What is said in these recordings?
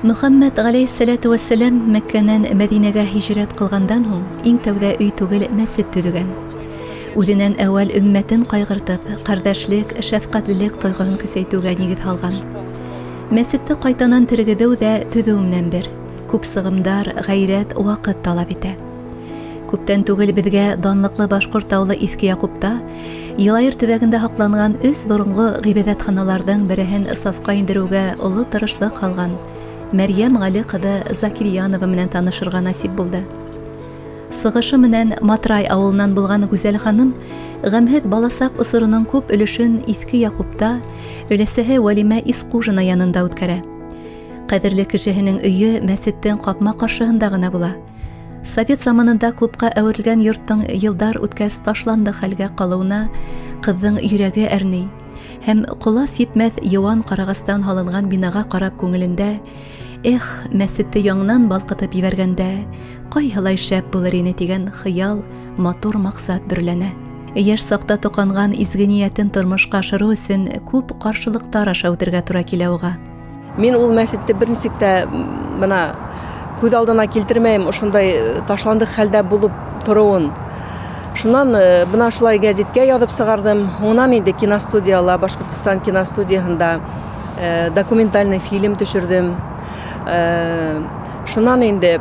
Мөхәммәд ғәләйһиссәләтү вәссәләм Мәккәнән Мәҙинәгә һижрәт ҡылғандан һуң иң тәүҙә өй түгел, мәсет төҙөгән. Үҙенән әүәл өммәтен ҡайғыртып, ҡәрҙәшлек, шәфҡәтлелек тойғоһон көсәйтеүгә нигеҙ һалған. Мәсетте ҡайтанан тергеҙеү ҙә төҙөү менән бер. Күп сығымдар, ғәйрәт, ваҡыт талап итә. Күптән түгел беҙгә данлыҡлы башҡорт ауылы Иҫке Яҡупта Йылайыр төбәгендә һаҡланған өс боронғо ғибәҙәтханаларҙың береһен сафҡа индереүгә оло тырышлыҡ һалған Мәрйәм Ғәли ҡыҙы Закирьянова менән танышырға насип булды. Сығышы менән Матрай ауылынан булған Гүзәл ханым ғәмһеҙ баласаҡ осороноң күп өлөшөн Иҫке Яҡупта өләсәһе Вәлимә Исҡужина янында үткәрә. Ҡәҙерле кешеһенең өйө мәсеттең ҡапма-ҡаршыһында ғына була. Совет заманында клубҡа әүерелгән йорттоң йылдар үткәс ташланды хәлгә ҡалыуына ҡыҙҙың йөрәге әрней һәм ҡолас етмәҫ йыуан ҡарағастан һалынған бинаға ҡарап күңелендә «Эх, мәсетте яңынан балҡытып ебәргәндә ҡайһылай шәп булыр ине» тигән хыял, матур маҡсат бөрләнә. Йәш саҡта тоҡанған изге ниәтен тормошҡа ашырыу өсөн күп ҡаршылыҡтар аша үтергә тура килә уға. Мин ул мәсетте бер нисек тә бына күҙ алдына килтермәйем, ошондай ташландыҡ хәлдә булып тороуын. Шунан бына шулай гәзиткә яҙып сығарҙым. Һуңынан инде киностудияла, Башҡортостан киностудияһында документальный фильм төшөрҙөм. Шунан инде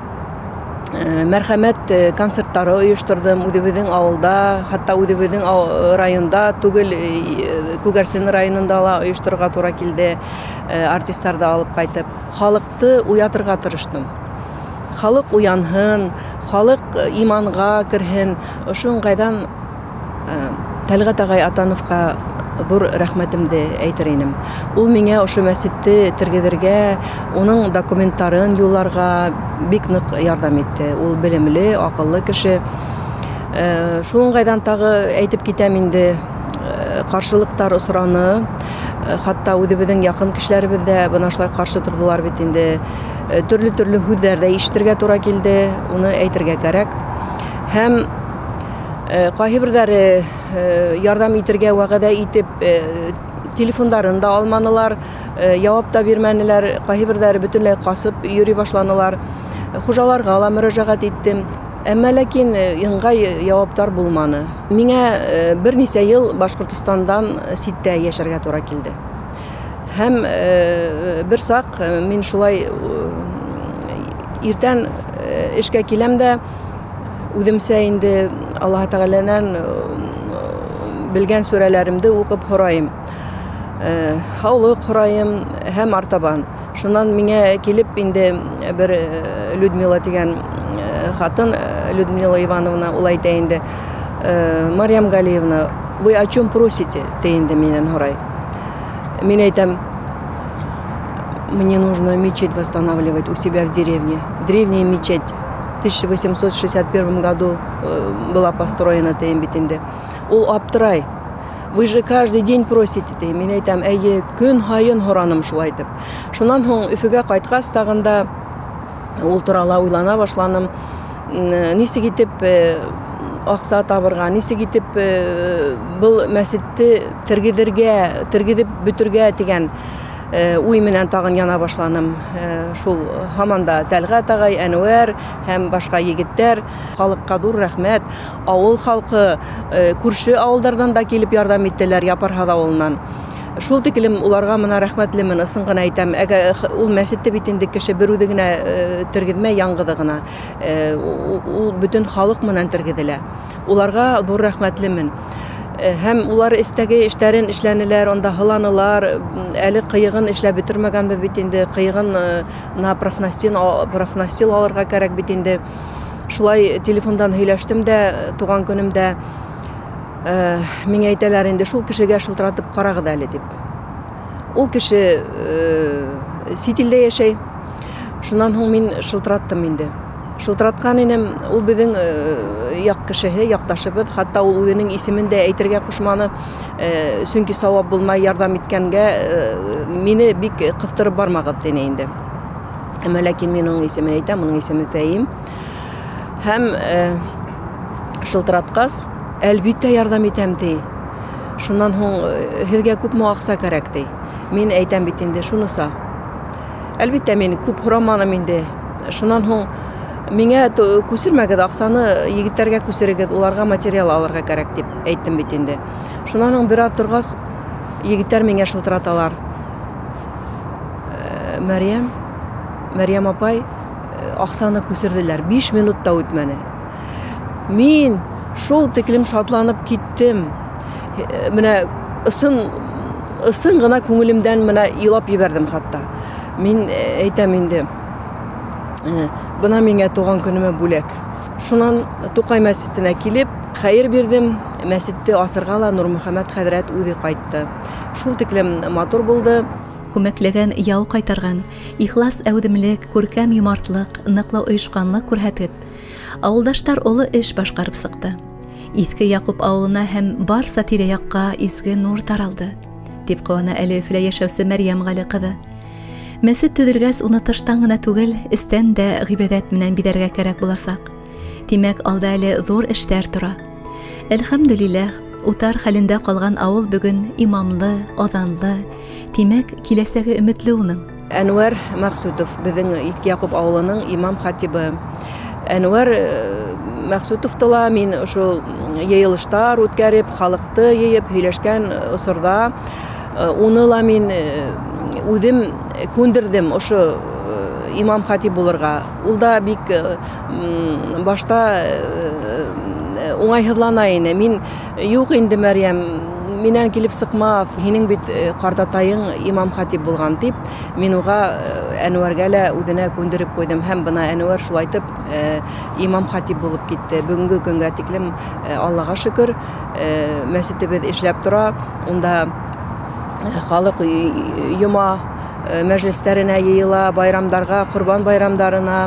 мәрхәмәт концерттары ойошторҙом үҙебеҙҙең ауылда, хатта үҙебеҙҙең районда түгел, Күгәрсен районында ла ойошторорға тура килде, артистарҙы алып ҡайтып, халыҡты уятырға тырыштым. Халыҡ уянһын, халыҡ иманға керһен. Ошо ыңғайҙан Тәлғәт ағай Атановҡа ҙур рәхмәтемде әйтер инем. Ул миңә ошо мәсетте тергеҙергә, уның документтарын юлларға бик ныҡ ярҙам итте. Ул белемле, аҡыллы кеше. Шул ыңғайҙан тағы әйтеп китәм инде, ҡаршылыҡтар осраны. Хатта үҙебеҙҙең яҡын кешеләребеҙ ҙә бына шулай ҡаршы торҙолар бит инде. Төрлө-төрлө һүҙҙәр ҙә ишетергә тура килде, уны әйтергә кәрәк. Һәм ҡайһы берҙәре ярҙам итергә вәғәҙә итеп, телефондарын да алманылар, яуап та бирмәнеләр, ҡайһы берҙәре бөтөнләй ҡасып йөрөй башланылар. Хужаларға ла мөрәжәғәт иттем. Әммә ләкин ыңғай яуаптар булманы. Миңә бер нисә йыл Башҡортостандан ситтә йәшәргә тура килде. Һәм бер саҡ мин шулай иртән эшкә киләм дә, үҙемсә инде Аллаһ Тәғәләнән белгән сүрәләремде уҡып һорайым. Һаулыҡ һорайым һәм артабан. Шунан миңә килеп инде бер Людмила тигән хатын, Людмила Ивановна, ул әйтә инде, Марьям Галиевна, вы о чем просите? Ти инде минән һорай. Мин әйтәм, мне нужно мечеть восстанавливать у себя в деревне. Древняя мечеть в 1861 году была построена, тием бит инде. Ул аптырай. Вы же каждый день просите, ти. Мин әйтәм, әйе, көн һайын һораным шулай итеп. Шунан һуң Өфөгә ҡайтҡас тағын да ул турала уйлана башланым. Нисек итеп аҡса табырға, нисек итеп был мәсетте тергеҙергә, тергеҙеп бөтөргә тигән уй менән тағын яна башланым. Шул һаман да Тәлғәт ағай, Әнүәр һәм башҡа егеттәр, халыҡҡа ҙур рәхмәт. Ауыл халҡы, күрше ауылдарҙан да килеп ярҙам иттеләр, Япарһаҙ ауылынан. Шул тиклем уларға мына рәхмәтлемен, ысын ғына әйтәм. Әгәр ул мәсетте бит инде кеше бер үҙе генә тергеҙмәй, яңғыҙы ғына. Ул бөтөн халыҡ менән тергеҙелә. Уларға ҙур рәхмәтлемен. Һәм улар эстәге эштәрен эшләнеләр, унда һыланылар. Әле ҡыйығын эшләп бөтөрмәгәнбеҙ бит инде. Ҡыйығын на профнастил алырға кәрәк бит инде. Шулай телефондан һөйләштем дә туған көнөмдә. Миңә әйтәләр инде, шул кешегә шылтыратып ҡарағыҙ әле тип. Ул кеше сит илдә йәшәй. Шунан һуң мин шылтыраттым инде. Шылтыратҡан инем, ул беҙҙең яҡ кешеһе, яҡташыбыҙ. Хатта ул үҙенең исемен дә әйтергә ҡушманы, сөнки сауап булмай ярҙам иткәнгә мине бик ҡыҫтырып бармағыҙ тине инде. Әммә ләкин мин уның исемен әйтәм, уның исеме Фәим. Һәм шылтыратҡас, әлбиттә ярҙам итәм ти. Шунан һуң һеҙгә күпме аҡса кәрәк ти. Мин әйтәм бит инде шуныса. Әлбиттә, мин күп һораманым инде. Шунан һуң миңә күсермәгеҙ аҡсаны, егеттәргә күсерегеҙ, уларға материал алырға кәрәк тип әйттем бит инде. Шунан һуң бер аҙ торғас, егеттәр миңә шылтыраталар. Мәрйәм апай, аҡсаны күсерҙеләр. 5 минут та үтмәне. Мин шул тиклем шатланып киттем. Менә ысын ғына күңелемдән менә илап ебәрҙем хатта. Мин әйтәм инде, бына миңә тыуған көнөмә бүләк. Шунан Туҡай мәсетенә килеп, хәйер бирҙем. Мәсетте асырға ла Нурмөхәмәт хәҙрәт үҙе ҡайтты. Шул тиклем матур булды. Күмәкләгән яу ҡайтарған, ихлас әүҙемлек, күркәм йомартлыҡ, ныҡлы ойошҡанлыҡ күрһәтеп, ауылдаштар оло эш башҡарып сыҡты. Иҫке Яҡуп ауылына һәм барса тирә-яҡҡа изге нур таралды, тип ҡыуана әле Өфөлә йәшәүсе Мәрйәм Ғәле ҡыҙы. Мәсет төҙөлгәс, уны тыштан ғына түгел, эстән дә ғибәҙәт менән биҙәргә кәрәк буласаҡ. Тимәк, алда әле ҙур эштәр тора. Әлхәмдүлилләһ, утар хәлендә ҡалған ауыл бөгөн имамлы, аҙанлы, тимәк, киләсәге өмөтлө уның. Әнүәр Мәҡсүтов беҙҙең Иҫке Яҡуп ауылының имам хатибы. Әнүәр Мәҡсүтовты ла мин ошо йыйылыштар үткәреп, халыҡты йыйып һөйләшкән осорҙа уны ла мин үҙем күндерҙем ошо имам хатиб булырға. Ул да бик башта уңайһыҙлана ине. Мин юҡ инде, Мәрйәм, минән килеп сыҡмаҫ, һинең бит ҡартатайың имам хатиб булған тип, мин уға Әнүәргә лә үҙенә күндереп ҡуйҙым. Һәм бына Әнүәр шулайтып имам хатиб булып китте. Бөгөнгө көнгә тиклем Аллаға шөкөр, мәсетебеҙ эшләп тора. Унда халыҡ йома мәжлестәренә йыйыла, байрамдарға, ҡорбан байрамдарына,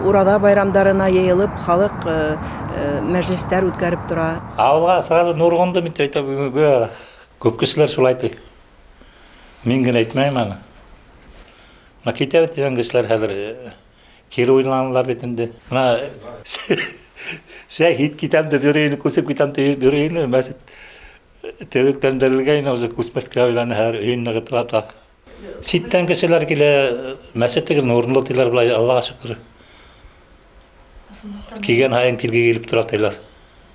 ураҙа байрамдарына йыйылып, халыҡ мәжлестәр үткәреп тора. Ауылға сразу нур ҡунды бит, әйтә бөгөн. Күп кешеләр шулай ти. Мин генә әйтмәйем аны. Мына китә бит тигән кешеләр хәҙер кире уйланалар бит инде. Мына шәһит китәм дип йөрөйне, күсеп китәм дип йөрөйне, мәсет төҙөкләндерелгәйне, уже күсмәҫкә уйланы, һәр өйөн нығытыла та. Ситтән кешеләр килә, мәсеттегеҙ нурлы тиләр былай, Аллаға шөкөр. Килгән һайын килге килеп тора тиләр.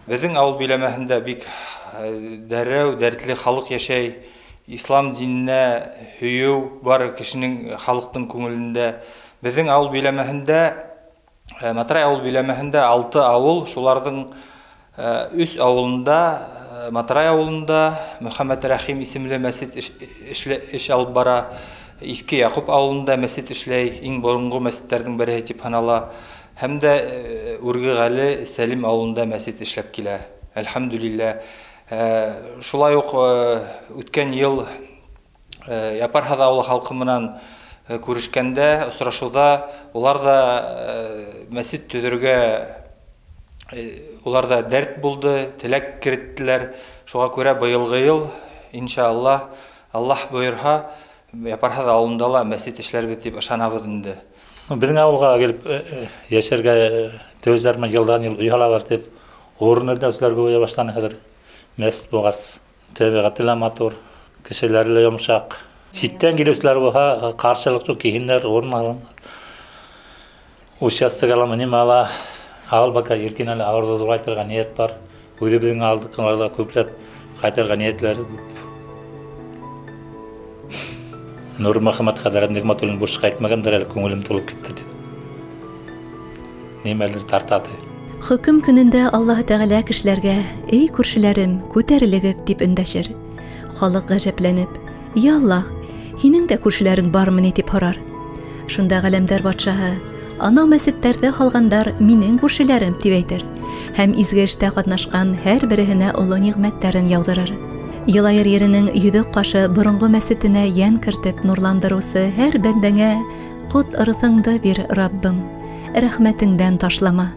Беҙҙең ауыл биләмәһендә бик дәррәү, дәртле халыҡ йәшәй. Ислам диненә һөйөү бар кешенең, халыҡтың күңелендә. Беҙҙең ауыл биләмәһендә, Матрай ауыл биләмәһендә 6 ауыл, шуларҙың 3 ауылында, Матрай ауылында Мөхәммәт Рәхим исемле мәсет эш алып бара. Иҫке Яҡуп ауылында мәсет эшләй, иң боронғо мәсеттәрҙең береһе тип һанала. Һәм дә Үрге Сәлим ауылында мәсет эшләп килә. Әлхәмдүлилләһ. Шулай уҡ үткән йыл Япарһаҙ ауылы халҡы менән күрешкәндә, осрашыуҙа улар ҙа мәсет төҙөргә, улар ҙа дәрт булды, теләк кереттеләр. Шуға күрә быйылғы йыл, иншаллаһ, Аллаһ бойорһа, Япарһаҙ ауылында ла мәсет эшләрбеҙ тип ышанабыҙ инде. Беҙҙең ауылға килеп йәшәргә төҙәр менән йылдан йыл өй һалалар тип, урын эҙләүселәр күбәйә башланы хәҙер. Мәсет булғас, тәбиғәте лә матур, кешеләре лә йомшаҡ. Ситтән килеүселәр булһа, ҡаршылыҡ юҡ, киһендәр, урын алалар. Участок аламы, нимә ала, ауыл бака иркен әле ауылды ҙурайтырға ниәт бар. Үҙебеҙҙең ауылдыҡыларҙа күпләп ҡайтырға ниәтләре күп. Нурмөхәмәт хәҙрәт Ниғмәтуллин бушҡа әйтмәгәндер әле, күңелем тулып китте тип. Нимәлер тарта ти. Хөкөм көнөндә Аллаһ Тәғәлә кешеләргә: "Эй күршеләрем, күтәрелегеҙ" тип өндәшер. Халыҡ ғәжәпләнеп: "Я Аллаһ, һинең дә күршеләрең бармы ни?" тип һорар. Шунда ғаләмдәр батшаһы: "Анау мәсеттәрҙе һалғандар минең күршеләрем" тип әйтер һәм изге эштә ҡатнашҡан һәр береһенә оло ниғмәттәрен яуҙырыр. Йылайыр еренең йөҙөк ҡашы боронғо мәсетенә йән кертеп нурландырыусы һәр бәндәңә ҡот ырыҫыңды бир, Раббым, рәхмәтеңдән ташлама.